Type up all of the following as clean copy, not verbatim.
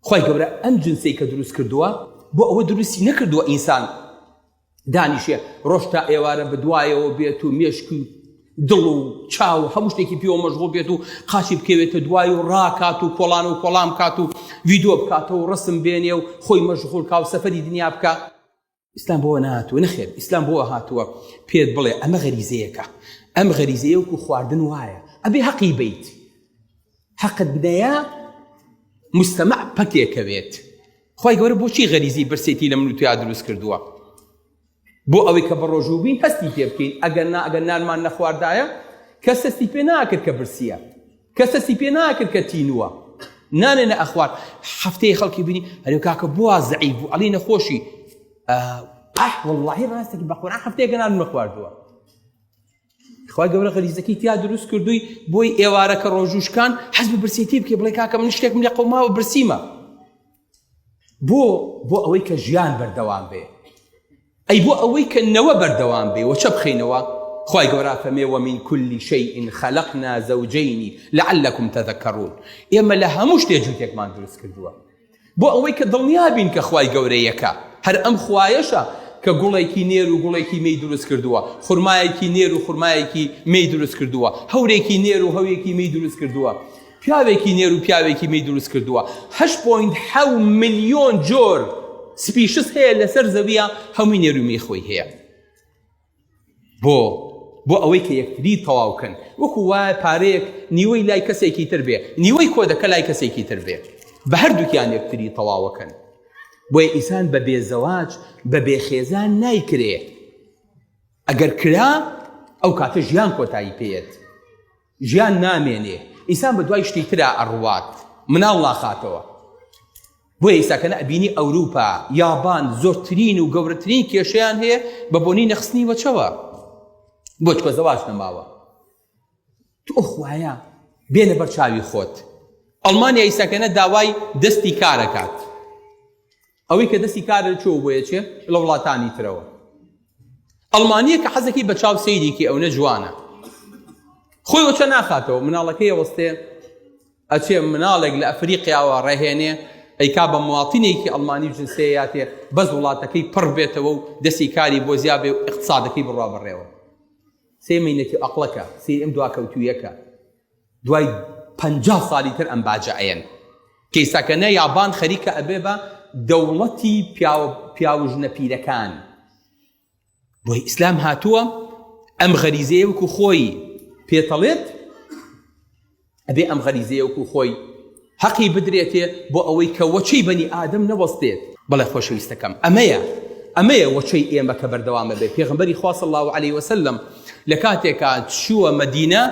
خوای گەورە ئەم جنسەی کە دروست کردووە بۆ ئەوە دروستی نەکردووە ئینسان دانیشێ ڕۆژ تا ئێوارە بەدوایەوە بێت و مێشک و دڵ و چاو و هەموو شتێکی پێوە مەشغوڵ بێت و قاچی بکەوێتە دوای و ڕاکات و کۆڵان و کۆڵان بکات و ڤیدۆ بکاتەوە و ڕسم بێنێ و خۆی مەشغوڵ کا و سەفەری دنیا بکا. ئیسلام بۆوە نەهاتووە نەخێر ئیسلام بۆوە هاتووە پێت بڵێ ئەمە غەریزەیەکە ئەم غەریزەیە وەکو خواردن وایە ئەبێ هەقی بیت حەقت بدەیە مستەمع پەکێکەوێت خی گەورە بۆچی غەریزی برسێتی لە من و تویا دروست کردووە بۆ ئەوەی کە بە ڕۆژوو بین هەستی پێ بکەین ئەگەر نا ئەگەر نانمان نەخواردایە کەس هەستی پێ ناکرد کە برسیە کەس هەستی پێ ناکرد کە تینووە نانێ نە ئەخوارد هەفتەیە خەڵکی بینی ئەرێ کاکە بوا زەعیف بوو ئەڵی نەخۆشی ئاه وەڵڵاهی ڕاستێکی بە قورئان هەفتەیەکە نانم نەخواردووە خوای گەورە غەریزەکەی تیا دروست کردووی بۆی ئێوارە کە ڕۆژوشکان حەز بە برسێتی بکەی بڵێ کاکە من شتێکم لێ قەوماوە برسیمە بۆ بۆ ئەوەی کە ژیان بەردەوام بێ ئەی بۆ ئەوەی کە نەوە بەردەوام بێ وەچە بخەینەوە خوای گەورە فەرمێ ومن كل شيء خلقنا زوجين لعلكم تذكرون ئێمە لە هەموو شتێ جووتێکمان دروست کردووە بۆ ئەوەی کە دڵنیا بین کە خوای گەورە یەکە هەر ئەم خوایەشە کە گوڵێکی نێر و گوڵێکی مێی دروست کردووە خورمایەکی نێر و خورمایەکی مێی دروست کردووە هەورێکی نێر و هەوێکی مێی دروست کردووە پیاوێکی نێر و پیاوێکی مێی دروست کردووە. هەشت point حەو ملیۆن جۆر species هەیە لەسەر زەویە هەمووی نێر و مێی خۆی هەیە. بۆ؟ بۆ ئەوەی کە یەکتری تەواو کەن. وەکو وایە پارەیەک نیوەی لای کەسێکی تر بێ، نیوەی کۆدەکە لای کەسێکی تر بێ. بە هەردووکیان یەکتری تەواوەکەن. بۆیە ئینسان بە بێ زەواج، بە بێ خێزان نایکرێ. ئەگەر کرا ئەو کاتە ژیان کۆتایی پێیەت. ژیان نامێنێ ئینسان بە دوای شتی ترا ئەڕوات مناڵ ناخاتەوە بۆیە ئیستا کە ئەبینی ئەوروپا یابان زۆرترین و گەورەترین کێشەیان هەیە بە بۆنی نەخستنی وەچەوە بۆ چکە زەواج نەماوە تۆ خوایە بێنە بەر چاوی خۆت ئەڵمانیا ئیساکەنە داوای دەستی کارەکات ئەوەی کە دەستی کارە لە کوێوە بۆی ئەچێ؟ لە وڵاتانی ترەوە. ئەڵمانییە کە حەزەکەی بە چاو سەیرێکی ئەونە جوانە. خۆی وەچە ناخاتەوە، مناڵەکەی ئەوەستێ ئەچێ مناڵێک لە ئەفریقیاوە ڕێهێنێ ئەیکا بە مواطنێکی ئەڵمانی و جنسەیەیاتێ بەس وڵاتەکەی پڕ بێتەوە و دەستی کاری بۆ زیا بێ و ئیقتسادەکەی بڕوا بەڕێوە. سێ مەینەتی ئەقڵەکە، سێ ئەم دواکەوتوویەکە. دوای 50 ساڵی تر ئەم باجە ئەیەن کەیساکە نە یابان خەریکە ئەبێ بە دەوڵەتی پیاو ژنە پیرەکان بۆی ئیسلام هاتووە ئەم غەریزەیە وەکو خۆی پێتەڵێت ئەبێ ئەم غەریزەیە وەکو خۆی هەقی بدرێتێ بۆ ئەوەی کە وەچەی بەنی ئادەم نەوەستێت. بەڵێ خۆشەویستەکەم ئەمەیە ئەمەیە وەچەی ئێمە کە بەردەوامە بێت پێغەمبەری خوا صلی اللە علیه وسلم لە کاتێکا چووە مەدینە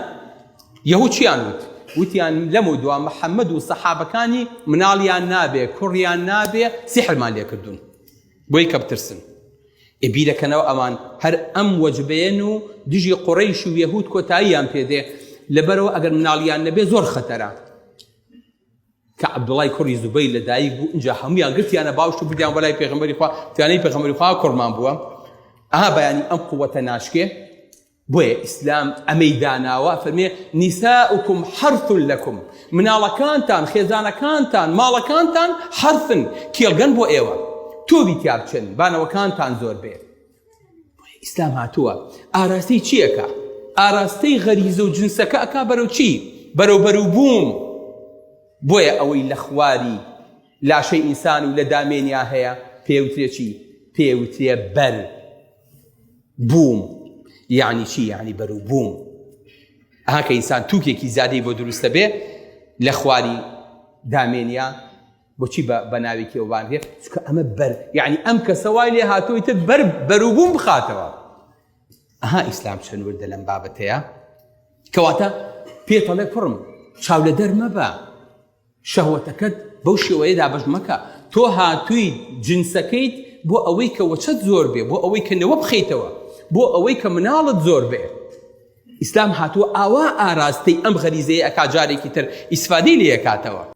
یەهود چیان وت وتیان لەمە دوا محەممەد و سەحابەکانی مناڵیان نابێ کوڕیان نابێ سیحرمان لێکردوون بۆی کە بترسن ئێ بیرەکەنەوە ئەوان هەر ئەم وەجبەیەن و دژی قوڕەیش و یەهود کۆتاییان پێدێ لەبەرەوە ئەگەر مناڵیان نەبێ زۆر خەتەرە کە عەبدوڵای کوڕی زوبەیر لە دایک بوو اینجا هەمویان گرتیانە باوش و بردیان بەلای پێغەمبەری خوا تیانەی پێغەمبەری خوا کوڕمان بووە ئەها بەیانی ئەم قووەتە ناشکێ بۆیە ئیسلام ئەمەی داناوە فەرمێ نساؤکم حرث لکم مناڵەکانتان خێزانەکانتان ماڵەکانتان حرثن کێڵگەن بۆ ئێوە تۆوی تیا بچن بانەوەکانتان زۆر بێ ئیسلام هاتووە ئاراستەی چیەکە ئاراستەی غەریزە و جنسەکە ئەکا بەرەو چی بەرەو بەرەو بووم بۆیە ئەوەی لە خواری لاشەی ئینسان و لە دامێنیا هەیە پێوترێ چی پێوترێ بەر بووم یعنی چی یعنی بەرو بووم ئەها کە ئینسان توکێکی زیادەی بۆ دروستە بێ لە خواری دامێنیا بۆچی بە ناوێکی ئەوانرێ چکە ئەمە بەر یعنی ئەم کەسە وای لێ هاتووی تر بەر بەروبووم بخاتەوە ئەها ئیسلام چەند وردە لەم بابەتەیە کەواتە پێتەڵێ کوڕم چاو لە دەر مەبە شەهوەتەکەت بەو شێوەیە دابەش مەکە، تۆ هاتوویت جنسەکەیت بۆ ئەوەی کە وەچەت زۆر بێ، بۆ ئەوەی کە نەوە بخەیتەوە، بۆ ئەوەی کە مناڵت زۆر بێ. ئیسلام هاتووە ئاوا ئاراستەی ئەم غەریزەیە ئەکا جارێکی تر ئیسفادەی لێ ئەکاتەوە.